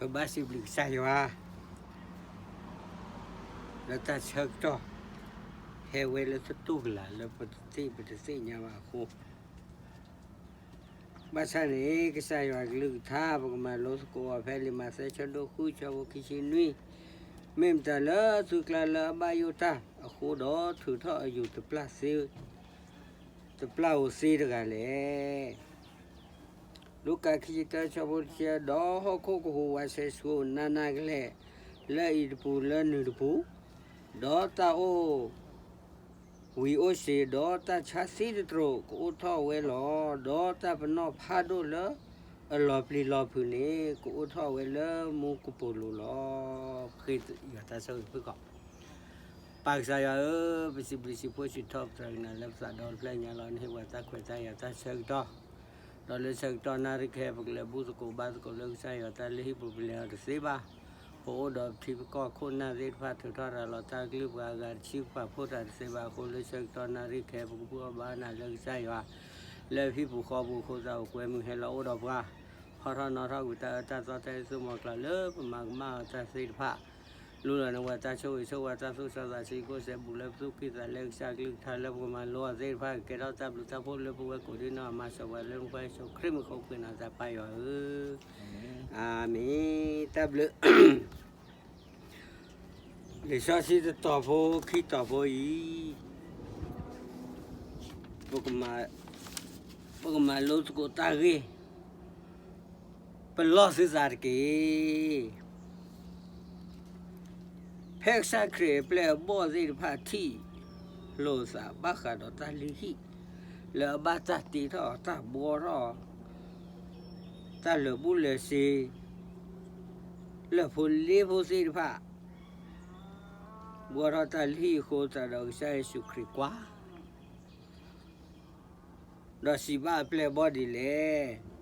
ပဘၣ်စံးဘျုးကစၢ်ယွၤ လၢတၢ်ဆၢကတီၢ် ဟဲဝဲလၢသတူၢ်ကလာ်လၢပတသ့ၣ်ပတသ့ၣ်ညါဘၣ်အဃိ, ဘၣ်ဆၣ်န့ၣ် ကစၢ်ယွၤကလုၢ်ကထါ ပကမၤလိသကိးအီၤဖဲလံာ်မးသဲဆၢဒိၣ်ဃုဆၢဖိခံဆံနွံ, မ့ၢ်မတၤလၢသုကျါလၢအဘၣ်ယိၣ်တၢ်အဃိဒီးထုးထီၣ်အယိာ်တပျၢ်သ့, တပျၢ်ဧိၤသ့တဂၤလဲၣ်. လူၤကၣ်ခံဆံတၢဆၢဖိတဆံ, ဒီးဟီၣ်ခိၣ်ကဟူးဝးဆဲးဆှိးနးနးကလဲာ် လၢအံၤတပူၤလၢနုၤတပူၤ, ဒီးတၢ်အိၣ် ဝံၤအိၣ်စ့ၤ, ဒီးတၢ်ဆါသံတတြိာ်ကအိၣ်ထီၣ်ဝဲလီၤ. ဒီးတၢ်ပနီၣ်ဖးဒိၣ်လၢအလီၤပျံၤလီၤဖုးန့ၣ် ကအိၣ်ထီၣ်ဝဲလၢမူကပိာ်လိၤလီၤ. ပဃ့ယွၤတၢ်ဆိၣ်ဂ့ၤဖုၣ်ကိာ်, ပၢ်ကစၢ်ယွၤဧၢ, ပစံးဘျုးစံးဖှိၣ်စံးထီၣ်ပတြၢၤကနၤလၢပသးဒီဖျၢၣ်ညါလီၤ. နဟ့ၣ်ပှၤတၢ်ခွဲးတၢ်ယာ်တၢ်ဆၢကတီၢ်, ဒီးလၢဆၢကတီၢ်နၣ်ရံၣ်ခဲ ပကလဲၤဘူၣ်သကိးဘါသကိးလၢကစၢ်ယွၤတၢ်လုၢ်ဟံၣ်ပူၤပလဲၤအီၤတသ့ဘၣ်. ပအိၣ်ဒီးပထံပကီၢ်ခိၣ်နၢ်သ့ၣ်တဖၣ် ထုးထီၣ်ရၤလီၤတၢ်ကလုၢ်ပှၤအဂၤတဆံပာ်ဖှိၣ်တၢ်တသ့ဘၣ်အဃိ လၢဆၢကတီၢ်နၣ်ရံၣ်ခဲ ပကဘူၣ်အီၣ်ဘါနၤလၢကစၢ်ယွၤ လၢဟံၣ်ပူၤဃီပူၤအဃိသတး အိၣ်ကွဲမုာ်ဟဲလီၤအိၣ်ဒီးပှၤ, ဟီထီၣ်နီၣ်ထီၣ်ကွံာ်တၢ်အၢတၢ်သီတၢ်စံၣ်စိၤမီၤကျၢ်လၢပမၤကမၣ်အီၤတၢ်သ့ၣ်တဖၣ်, လူလီၤန့ၢ်ပှၤတၢ်ဆိၣ်ဂ့ၤဆိၣ်ဝါတၢ်သူၣ်စၢ်သးဆံးကိၣ်စဲးဘူးလၢပသူၣ်ကံၢ်သးလဲ ကစၢ်ကလုၢ်ကထါလၢပကမၤလိအီၤသ့ၣ်တဖၣ် ကကဲထီၣ်တၢ်ဘျုးတၢ်ဖှိၣ်လၢပဝဲကိးဒံနီၢ် မၤစၢၤပှၤလၢနဖိယ့ၣ်ၡူးခရံာ်မံၤဃိ ပဃ့နၤတၢ်ပၢ်ယွၤဧၢ, အၤမ့ၣ်. တၢ်ဘျုး လံာ်စီဆှံတတီၤဖိခံတီၤဖိအံၤ, ပကမၤလိသကိးတၢ်ဂ့ၢ်, ပလီၢ်သုသးတက့ၢ်. ဖဲကစၢ်ခရံာ်အပျဲၢ်အဘီၣ်သ့ၣ်တဖၣ်ထံၣ်လိာ်သးဘၣ်ဃးဒီးတၢ်လုၢ်ဟံၣ် လၢအဘၣ်တၢ်တ့ထီၣ်တၢ်ဘှီထီၣ် တၢ်လၢာ်ဘူၣ်လၢာ်စ့ၤ လၢာ်ဖိလ့ဖိသ့ၣ်တဖၣ် ဘှီထီၣ်တၢ်လုၢ်ဟံၣ်အဃိသတးဒီး ကစၢ်ယ့ၣ်ၡူးခရံာ်ကွၢ် ဒီးစံးဘၣ်အပျဲၢ်အဘီၣ်ဒ်လဲၣ်.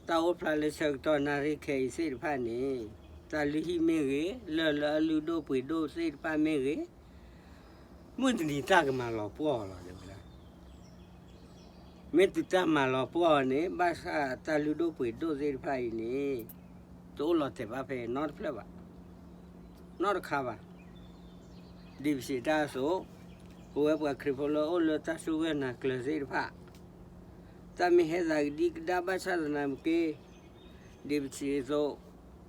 တၢ်အိၣ်ဖျါလၢဆၢကတီၢ်နၣ်ရံၣ်ခဲအံၤသ့ၣ်တဖၣ်န့ၣ် တၢ်လုၢ်ဟံၣ်မ့ၢ်ဂ့ၤ, လၢၢ်လၢအလုၢ်ဒိၣ်ပှ့ၤဒိၣ်သ့ၣ်တဖၣ်မ့ၢ်ဂ့ၤ, မုၢ်တနံၤတၢ်ကမၤလီၤပှီၢ်အီၤလီၤ တဲဝဲဒၣ်. မ့ၢ်တုၤတၢ်မၤလီၤပှီၢ်အီၤန့ၣ် ဘၣ်ဆၣ်တၢ်လုၢ်ဒိၣ်ပှ့ၤဒိၣ်သ့ၣ်တဖၣ်အံၤန့ၣ် တအိၣ်လီၤတဲာ်ဘၣ်ဖဲအံၤနီတဖျၢၣ်ဘၣ်, နီတခါဘၣ်. ဒ်ပစံးတၢ်အသိး, ပဝဲပှၤခရံာ်ဖိလၢအိၣ်လၢတၢ်စူၢ်ဂၢၢ်နာ်ကျၢၤသ့ၣ်တဖၣ်, တၢ်မ့ၢ်ဟဲသးကဒံကဒါဘၣ်ဆၣ်သနာ်က့, ဒ်ပစံးအသိး,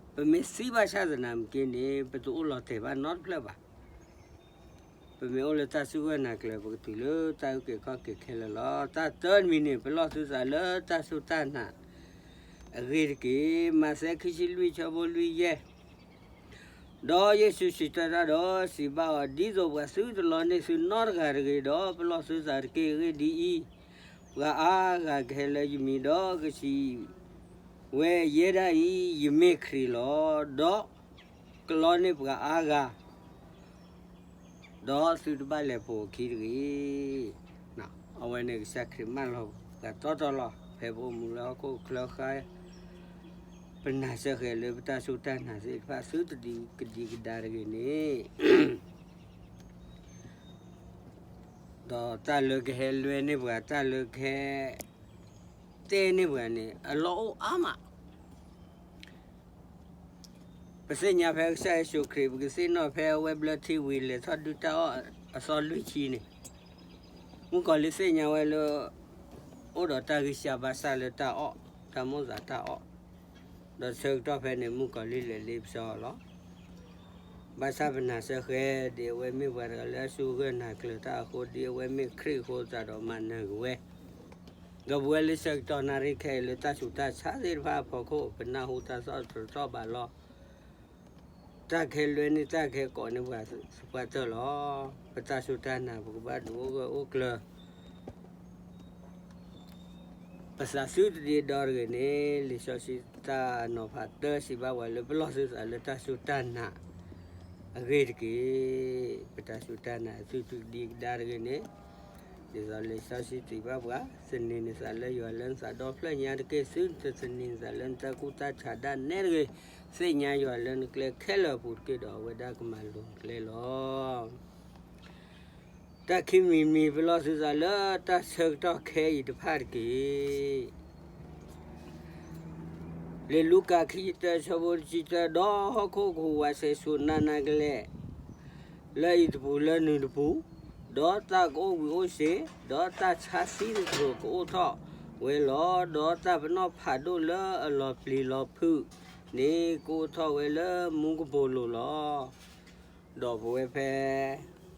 ပမ့ၢ်သံဘၣ်ဆၣ်သနာ်က့န့ၣ် ပတအိၣ်လီၤတဲာ်ဘၣ်နီတဖျၢၣ်ဘၣ်. ပမ့ၢ်အိၣ်လၢတၢ်စူၢ်ဂၢၢ်နာ်ကျၢၤ ပကတုၤလၢတၢ်အုၣ်က့ၤခီၣ်က့ၤခဲလၢာ်လီၤ. တၢ်တမံၤန့ၣ် ပလီၢ်သုသးလၢတၢ်စူၢ်တၢ်နာ်အဂ့ၢ်တက့ၢ်. မးသဲခံဆံလွံၢ်ဆၢဖိလွံၢ်ယဲၢ်, ဒီးယ့ၣ်ၡူးစံးဆၢတၢ်ဒီးစံးဘၣ်အီၤ, ဒ်သိးပှၤသုတလီန့ၢ်သုနီတဂၤတဂ့ၤဒီး ပလီၢ်သုသးတက့ၢ်. အဂ့ၢ်ဒ်အံၤ, ပှၤအါဂၤကဟဲလၢယမံၤဒီးကစံးဝဲ, ယဲဒၣ်အံၤ ယမ့ၢ်ခရံာ်လီၤ. ဒီးကလီန့ၢ်ပှၤအါဂၤ ဒီးသုတဘၣ်လဲၤပိာ်အခံတဂ့ၤ. အဝဲန့ၣ်ကစၢ်ခရံာ်မၢလီၤပှၤတီတီလီၤ. ဖဲပအိၣ်မူလၢဟီၣ်ခိၣ်ချၢဃါ ပနာ်စ့ၢ်ကီးလၢပတၢ်စူၢ်တၢ်နာ်သ့ၣ်တဖၣ် သုတဒံးကဒံးကဒါတဂ့ၤန့ၣ် ဒီးတၢ်လၢကဟဲလွဲန့ၢ်ပှၤ တၢ်လၢကဟဲတဲန့ၢ်ပှၤန့ၣ် အလီၢ်အိၣ်အါမး. ပသ့ၣ်ညါဖဲကစၢ်ယ့ၣ်ၡူးခရံာ် ပကသ့ၣ်နီၣ်ဖဲအဝဲဘျၢထံဝံၤလဲၤထီၣ်ဒုၣ်တၢ်အီၣ်အသီလွံၢ်ဆံန့ၣ်, မုၣ်ကီၤလံၢ်သ့ၣ်ညါဝဲလၢ အိၣ်ဒီးတၢ်ဂံၢ်စၢ်ဘါစၢ်လၢတၢ်အီၣ်, တၢ်မိၣ်သးတၢ်အီၣ်, ဒီးဆၢကတီၢ်ဖဲန့ၣ် မုၣ်ကီၤလံၢ်လဲၤလ့ပစီအီၤလီၤ. ဘၣ်ဆၣ်ပနာ်စ့ၢ်ကီး ဒ်အဝဲမ့ၢ်ပှၤတဂၤလၢအစူၢ်ဂၢၢ်နာ်ကျၢၤတၢ်အဃိ, ဒ်အဝဲမ့ၢ်ခရံာ်အဃိသတးဒီးမၤနၢၤက့ၤဝဲ ဒီးပဝဲလၢဆၢကတီၢ်နၣ်ရံၣ်ခဲအံၤလၢတၢ်ဆူးတၢ်ဆါသ့ၣ်တဖၣ်အဖီခိၣ် ပနၢ်ဟူတၢ်သီၣ်တြီၤသီၣ်ဘးလီၤ. တၢ်ကဟဲလွဲန့ၢ်တၢ်ကဟဲကိးန့ၢ်ပှၤသပှၢ်တၢၢ်လီၤ. ပတၢ်စူၢ်တၢ်နာ် ပကဘၣ်ဒုးအိၣ်ဂၢၢ်အိၣ်ကျၢၤ ပသးသုတဒံးဒီတဂ့ၤန့ၣ် လံာ်စီဆှံတၢ်နီၤဖးတၢ်စံးဘၣ်ပှၤလၢပလီၢ်သုသးလၢတၢ်စူၢ်တၢ်နာ်အဂ့ၢ်တက့ၢ်. ပတၢ်စူၢ်တၢ်နာ်သုတဒံးကဒါတဂ့ၤန့ၣ် ဒ်သိးလံာ်စီဆှံစံးဘၣ်ပှၤ, သန့ၤနသးလၢယွၤလၢနသးဒီဖျၢၣ်ညါတက့ၢ်. သုတသန့ၤနသးလၢနတၢ်ကူၣ်တၢ်ဆးဒၣ်နဲတဂ့ၤ. သ့ၣ်ညါယွၤလၢနကျဲခဲလၢာ်အပူၤတက့ၢ်, ဒီးအဝဲဒၣ်ကမၤလိၤနကျဲလီၤ. တၢ်ခံမံၤမံၤ ပလီၢ်သုသးလၢတၢ်ဆၢကတီၢ်ခဲအံၤတဖၣ်တက့ၢ်. လံာ်လူၤကၣ်ခံဆံတၢ ဆၢဖိတဆံတၢ, ဒီးဟီၣ်ခိၣ်ကဟူးဝးဆဲးဆူၣ်နးနးကလဲာ် လၢအံၤတပူၤလၢနုၤတပူၤ, ဒီးတၢ်ကအိၣ်ဘှံးအိၣ်စ့ၤ, ဒီးတၢ်ဆါသံသတြိာ်ကအိၣ်ထီၣ်ဝဲလီၤ. ဒီးတၢ်ပနီၣ်ဖးဒိၣ်လၢအလီၤပျံၤလီၤဖုးန့ၣ် ကအိၣ်ထီၣ်ဝဲလၢမူကပိာ်လိၤလီၤ. ဒီးပဝဲဖဲ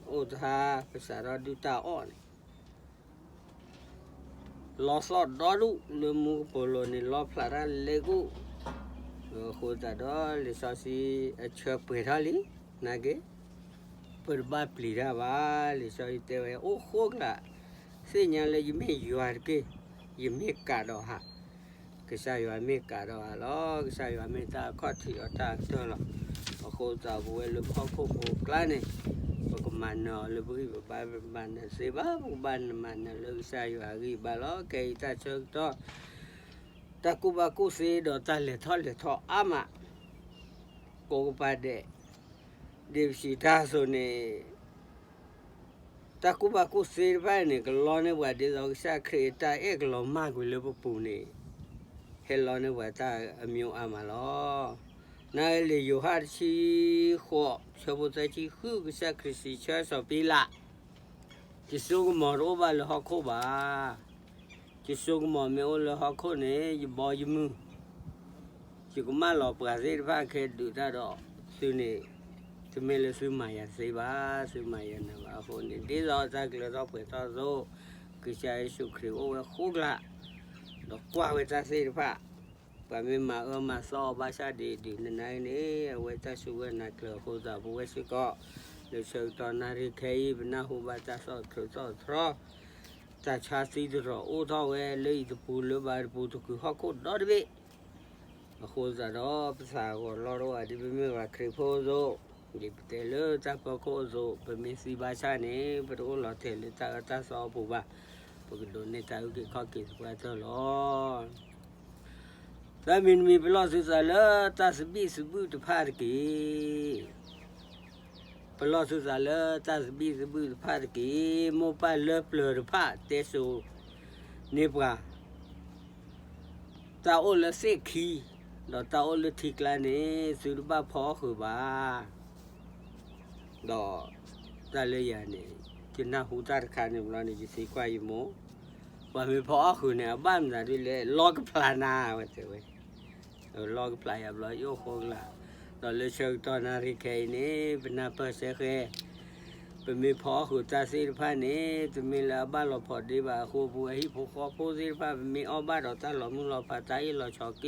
အိၣ်တဟါ ပစးထီၣ်ဒုၣ်တၢ်အီၣ်န့ၣ် လီသီၣ်ဒီဒူၣ်လၢမူကပိာ်လိၤန့ၣ် လီဖျးတၢ်လဲၤကူၣ်, အဃိသတးဒီး လံာ်စီဆှံအဆၢပှဲၤထီၣ်လံ, နာ်က့ ပတဘၣ်ပျံၤတၢ်ဘၣ်. လံာ်စီဆှံတဲဝဲ အိၣ်ဃိကလာ်, သ့ၣ်ညါလၢယမ့ၢ်ယွၤတက့ၢ်, ယမ့ၢ်ကးဒီးဟး, ကစၢ်ယွၤမ့ၢ်ကးဒီးဟးလီၤ. ကစၢ်ယွၤမ့ၢ်တၢ်အခီၣ်ထံးဒီးတၢ်အကတၢၢ်လီၤ. အဃိသတးပဝဲလၢပဟီၣ်ခိၣ်ဖိအကျါန့ၣ် ပကမၤနၢၤအီၤလၢပဂံၢ်ပဘါ, ပမၤနၢၤသ့ဘၣ်, ပကဘၣ်မၤနၢၤလၢကစၢ်ယွၤအဂံၢ်အဘါလီၤ. ခဲအံၤတၢ်ဆၢကတီၢ် တၢ်ကူၣ်ဘၣ်ကူၣ်သ့ဒီးတၢ်လဲၤထီၣ်လဲၤထီအါမး, ကိးကပၤဒဲး, ဒ်ပစံးတၢ်အသိးန့ၣ် တၢ်ကူၣ်ဘၣ်ကူၣ်သ့တဖၣ်န့ၣ် ကလီန့ၢ်ပှၤဒ်သိးကစၢ်ခရံာ်အတၢ်အဲၣ်ကလီၤမၢ်ကွံာ်လၢပပူၤန့ၣ်, ဟဲလီန့ၢ်ပှၤတၢ်အမံၤအါမးလီၤ. နလံာ်ယိၤဟၣ်တဆံဃိး ဆၢဖိသၢဆံဃု ကစၢ်ခရံာ်စံးဆၢစီၤပံလး, ယစိကမီၤတအိၣ်ဘၣ်လၢဟီၣ်ခိၣ်ဘၣ်. ယစိကမီၤမ့ၢ်အိၣ်လၢဟီၣ်ခိၣ်န့ၣ် ယဘီယမုၢ် ယကမၢလီၤပှၤသ့ၣ်တဖၣ်ခဲဒုးတၢ်ဒီးသုန့ၣ်, တမ့ၢ်လၢသုမၤယၤသ့ဘၣ်, သုမၤယၤနၤဘၣ်. အဃိန့ၣ် ဒ်သိးတၢ်ကျၢၤထီၣ်ပှဲၤထီၣ်အသိး, ကစၢ်ယ့ၣ်ၡူးခရံာ်အိၣ်ဝဲဃိကလာ်, ဒီးကွၢ်ဝဲတၢ်သ့ၣ်တဖၣ်, ပှၤမ့ၢ်မၤအၢမၤသီအီၤဘၣ်ဆၣ်ဒ်ဒုးနနၤအံၤန့ၣ် အဝဲတၢ်စူၢ်ဝဲနၤကျၢၤအဃိသတး ပဝဲစ့ၢ်ကီး လၢဆၢကတီၢ်နၣ်ရံၣ်ခဲအံၤ ပနၢ်ဟူဘၣ်တၢ်သီၣ်ထြူးသီၣ်ထြီ တၢ်ဆါသံသတြီၤအိၣ်ထီၣ်ဝဲလၢအံၤတပူၤလၢဘါတပူၤတကုာ်ဟီၣ်ခိၣ်ဒီတဘ့ၣ် အဃိသတးဒီး ပသးဂီၤလီၤတအိၣ်ဧါ ဒ်ပမ့ၢ်ပှၤခရံာ်ဖိအသိး, ဒ်ပတဲလၢတၢ်ဖီခိၣ်အသိး, ပမ့ၢ်သံဘၣ်ဆၣ်န့ၣ် ပတအိၣ်လီၤတဲာ်လၢတၢ်အၢတၢ်သီအပူၤဘၣ်, ပကဒိးန့ၢ်တၢ်အုၣ်က့ၤခီၣ်က့ၤသပှၢ်တၢၢ်လီၤ. သၢမံၤတမံၤ ပလီၢ်သုသးလၢတၢ်သဘံၣ်သဘုၣ်တဖၣ်တက့ၢ်. ပလီၢ်သုသးလၢတၢ်သဘံၣ်သဘုၣ်တဖၣ်တက့ၢ်. မိၢ်ပၢ်လၢပျၢၤတဖၣ်တဲစိၤန့ၢ်ပှၤ, တၢ်အိၣ်လၢသ့ၣ်ခံ, ဒီးတၢ်အိၣ်လၢထံကျါန့ၣ် သုတဘၣ်ဖီအီၣ်ဃုာ်ဘၣ်. ဒီးတၢ်လၢယၤန့ၣ် ယနၢ်ဟူတၢ်တခါန့ၣ်ဘျီန့ၣ် ယသံကွၢ်ယမိၢ်, ပှၤမ့ၢ်ဖီအီၣ်ဃုာ်န့ၣ် အဘၣ်မနုၤဒ်လဲၣ်, လီကဖျါနၤ ဝဲတဲဝဲ လီကဖျါယၤဘျီ ယအိၣ်ဃိကလာ်, ဒီးလၢဆၢကတီၢ်နၣ်ရံၣ်ခဲအံၤန့ၣ် ပနၢ်ပၢၢ်စဲဃဲ, ပမ့ၢ်ဖီအီၣ်ဃုာ်တၢ်သ့ၣ်တဖၣ်န့ၣ် တမ့ၢ်လၢအဘၣ်လီၤဖီးဒ့ဘၣ်အဃိ ပဝဲဟံၣ်ဖိဃီဖိသ့ၣ်တဖၣ် ပမ့ၢ်အီၣ်ဘၣ်ဒီးတၢ်လီၤမုၢ်လီၤဖး တၢ်အ့ၣ်လီၤဆီးက့ကအိၣ်ထီၣ်, လၢတၢ်အ့ၣ်လီၤဆီးက့အ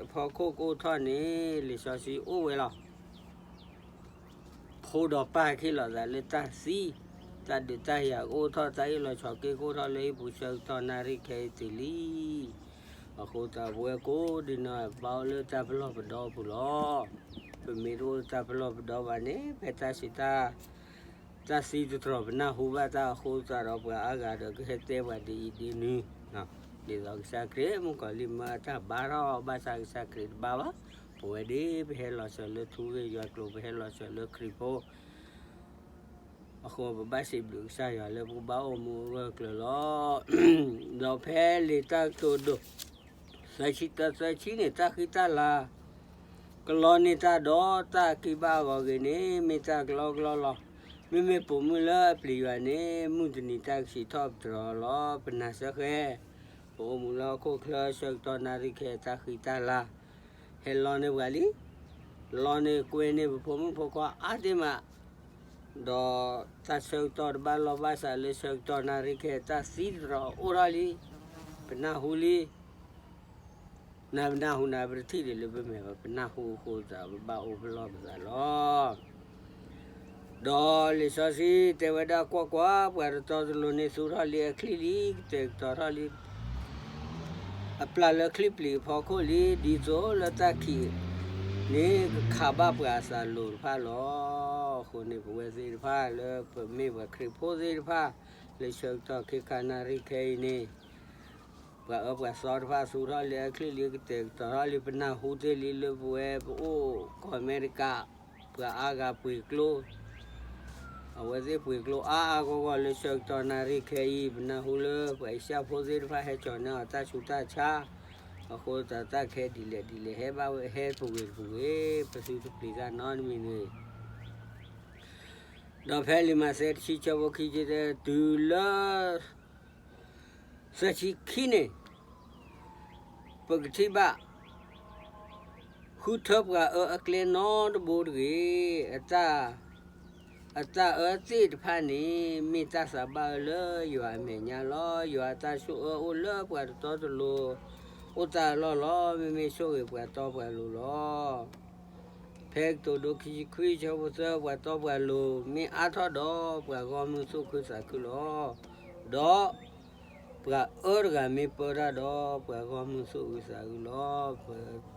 ဖီခိၣ်ကအိၣ်ထီၣ်န့ၣ် လံာ်စီဆှံအိၣ်ဝဲလီၤ. ဖိဒီးပၢ်ဟ့ၣ်လီၤသးလၢတၢ်သံ, တၢ်ဒုးတၢ်ယၤကအိၣ်ထီၣ်, တၢ်အ့ၣ်လီၤဆီးက့ကအိၣ်ထီၣ်လၢဟံၣ်ပူၤဆၢကတီၢ်နၣ်ရံၣ်ခဲအံၤတုၤလံ. အဃိသတးပဝဲကိးဒံးနီၢ် ပဘၣ်အိၣ်လၢတၢ်ပလီၢ်ပဒီအပူၤလီၤ. ပမ့ၢ်တအိၣ်လၢတၢ်ပလီၢ်ပဒီဘၣ်န့ၣ် ဖဲတၢ်စံးတၢ် တၢ်သံသတြီၤပနၢ်ဟူဘၣ်တၢ်အဃိသတးဒီး ပှၤအါဂၤဒီးကဟဲတဲပှၤဒ်အံၤဒ်နုၤ, ဒ်သိးကစၢ်ခရံာ်မုၣ်ကီၤလံၢ်မၢအတၢ်ဘါထီၣ် ဘၣ်ဆၣ်ကစၢ်ခရံာ်တဘါဘၣ်. ပဝဲဒၣ်ပဟဲလီၤစၢၤလၢထူဂ့ၢ်ယွၤကျိၤ ပဟဲလီၤစၢၤလၢခရံာ်ဖိ အဃိပဘၣ်စံးဘျုးကစၢ်ယွၤလၢပကဘၣ်အိၣ်မူအဂၢၢ်အကျၢၤလီၤ. ဒီးဖဲလံာ်တၢ်ကတိၤဒိၣ် သၢဆံတၢ သၢဆံန့ၣ် တၢ်ဃံတၢ်လၤ ကလီန့ၢ်တၢ်ဒီးတၢ်ကံးဘၣ်အဂီၢ်ဂ့ၤန့ၣ် မ့ၢ်တၢ်ကလီကလီလီၤ. မ့မ့ၢ်ပိာ်မုၣ်လၢအပျံၤယွၤန့ၣ် မုၢ်တနံၤတၢ်ကဆံးထီၣ်ပတြၢၤလီၤ. ပနၢ်စၢဃဲ ပအိၣ်မူလၢဟီၣ်ခိၣ်ချၢဆၢကတီၢ်နၣ်ရံၣ်ခဲအံၤ တၢ်ဃံတၢ်လၤ ဟဲလီန့ၢ်ပှၤလံ, လီန့ၢ်ကွဲန့ၢ်ပဖိမုၣ်ဖိခွါအါဒ့မး, ဒီးတၢ်ဆၢကတီၢ်တဘၣ်လီၢ်ဘၣ်စးလၢဆၢကတီၢ်နၣ်ရံၣ်ခဲအံၤ တၢ်သံသတြီၤအိၣ်ထီၣ်လံ, ပနၢ်ဟူလံ. နပနၢ်ဟူနၤ ပတထံၣ်ဒံးလၢပမဲာ်ဘၣ်, ပနၢ်ဟူအဃိသတး ပဘၣ်အိၣ်ပလီၢ်ပသးလီၤ. ဒီးလံာ်စီဆှံတဲဝဲဒၣ် ကွၢ်ကွၢ်, ပှၤတတီတလိၤန့ၣ်သူထီၣ်လံအချံၣ်လံ, ကတဲာ်ကတီၤထီၣ်လံ အပျၢ်လၢချံပျံၤအဖီခိၣ်လံ, ဒ်သိးလၢတၢ်ခံးန့ၣ် ကခးဘၣ်ပှၤအသးလိၤတဖၣ်လီၤ. အဃိန့ၣ် ပဝဲသ့ၣ်တဖၣ်လၢပမ့ၢ်ပှၤခရံာ်ဖိသ့ၣ်တဖၣ် လၢဆၢကတီၢ်ခဲခါနၣ်ရံၣ်ခဲအံၤန့ၣ် ပှၤအၢပှၤသီတဖၣ်သူထီၣ်လံအချံၣ်လံ ကတဲာ်ကတီၤထီၣ်လံ ပနၢ်ဟူတ့ၢ်လံလၢပဝဲပအိၣ်ကီၢ်အမဲရကၤ ပှၤအါဂၤပှ့ၤကျိ အဝဲသ့ၣ်ပှ့ၤကျိအါအါဂီၢ်ဂီၢ်လၢဆၢကတီၢ်နၣ်ရံၣ်ခဲအံၤ ပနၢ်ဟူလၢပှၤအ့ၡၢၣ်ဖိသ့ၣ်တဖၣ်ဟဲကၠီၤန့ၢ်အီၤတၢ်ဆူးတၢ်ဆါ အဃိသတးတၢ်ခဲဒ်လဲၣ်ဒ်လဲၣ် ဟဲဘၣ်ဝဲ ဟဲပဝ့ၤတပူၤဝ့ၤ ပသုတပျံၤတၢ်နီတမံၤန့ၣ် ဒီးဖဲလံာ်မးသဲတဆံဆၢဖိခံဆံတဲ တုၤလၢ သၢဆံခံန့ၣ် ပကထံၣ်ဘၣ် ဃုထၢပှၤအၢအကျဲနီတဘိတဂ့ၤ. အတၢ်အၢသ့ၣ်တဖၣ်န့ၣ် မ့ၢ်တၢ်သးဘၣ်အၢလၢယွၤအမဲာ်ညါလီၤ. ယွၤအတၢ်ဆိၣ်အၢအိၣ်လၢပှၤတတီတလိၤ အိၣ်တၢ်အလီၢ်လီၤ. မ့မ့ၢ်ဆိၣ်ဂ့ၤပှၤတီပှၤလိၤလီၤ. ဖဲကတိၤဒိခံဆံခွံဆၢဖိသၢ ပှၤတီပှၤလိၤ မ့ၢ်အါထီၣ်ဒီး ပှၤဂီၢ်မုၢ်သူၣ်ခုသးခုလီၤ. ဒီးပှၤအၢတဂၤမ့ၢ်ပၢတၢ်ဒီး ပှၤဂီၢ်မုၢ်သူၣ်အုးသးအုးလီၤ. ပ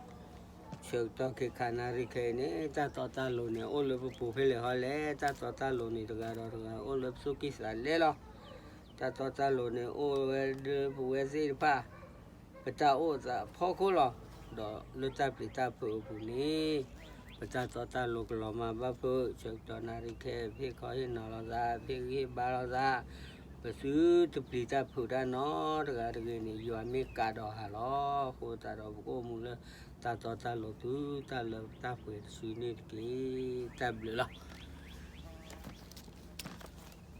ဆၢကတီၢ်ခဲခါနၣ်ရံၣ်ခဲအံၤန့ၣ် တၢ်တီတၢ်လိၤန့ၣ် အိၣ်လၢပပူၤဖဲလဲၣ်ဟီလဲၣ်. တၢ်တီတၢ်လိၤန့ၣ် တဂၤဒီးတဂၤ အိၣ်လၢပသူၣ်ကံၢ်သးလဲလီၤ. တၢ်တီတၢ်လိၤန့ၣ် အိၣ်ဝဲဒၣ်ပဝဲသ့ၣ်တဖၣ် ပတၢ်အိၣ်သးအဖီခိၣ်လီၤ. ဒီးလၢတၢ်ပျံၤတၢ်ဖုးအပူၤန့ၣ် ပတၢ်တီတၢ်လိၤကလီၤမၢ်ဘၣ်ဖုး ဆၢကတီၢ်နၣ်ရံၣ်ခဲ ဖ့ၣ်ခီဟ့ၣ်နီၤလိာ်သး ဖ့ၣ်ဂံၢ်ဘါလိာ်သး ပသုတပျံၤတၢ်ဖုးတၢ်နီတဂၤတဂ့ၤန့ၣ် ယွၤမ့ၢ်ကးဒီးဟးလီၤ. အဃိသတးဒီး ပကအိၣ်မူလၢတၢ်တီတၢ်လိၤ တုၤတၢ်လၢတၢ်ပှဲၤတစုန့ၣ်တက့ၢ်. တၢ်ဘျုးလီၤ.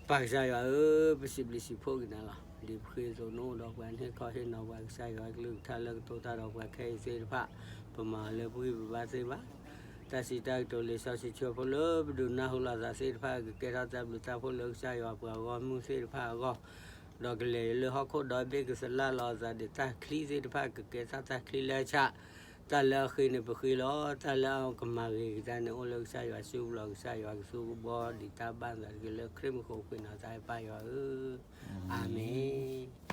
ပၢ်ကစၢ်ယွၤဧၢ, ပစံးဘျုးစံးဖှိၣ်က့ၤနၤလီၤ. ဒ်ပဃ့အသိး နအိၣ်ဒီးပှၤ နဟ့ၣ်ခီဟ့ၣ်နီၤပှၤ ကစၢ်ယွၤကလုၢ်ကထါလၢကတိၤတၢ်ဒီးပှၤခဲအံၤသ့ၣ်တဖၣ် ပမၤအီၤလၢပဂံၢ်ပဘါသ့ၣ်တဖၣ်, တၢ်စံးတၢ်ကတိၤလံာ်စီဆှံဆၢဖိလၢပဒုးနၢ်ဟူလိာ်သးသ့ၣ်တဖၣ် ကကဲထီၣ်တၢ်ဘျုးတၢ်ဖှိၣ်လၢကစၢ်ယွၤ ပှၤဂီၢ်မုၢ်သ့ၣ်တဖၣ်အဂီၢ်, ဒီးကလဲၤလၢဟီၣ်ခိၣ်ဒီဘ့ၣ် ကသလၣ်လီၤအသးဒီးတၢ်ချံသ့ၣ်တဖၣ် ကကဲထီၣ်တၢ်ချံလၢအဆၣ်, တၢ်လၢအဃ့န့ၣ်ပဃ့လီၤ, တၢ်လၢအကမၤဂ့ၤကဒါန့ၣ် အိၣ်လၢကစၢ်ယွၤစုပူၤလီၤ. ကစၢ်ယွၤကသူကဘီဒံးတၢ်ဘၣ်သးတက့ၢ်. လၢခရံာ်မံၤဃိ ပဃ့နၤတၢ် ပၢ်ယွၤဧၢ, အၤမ့ၣ်.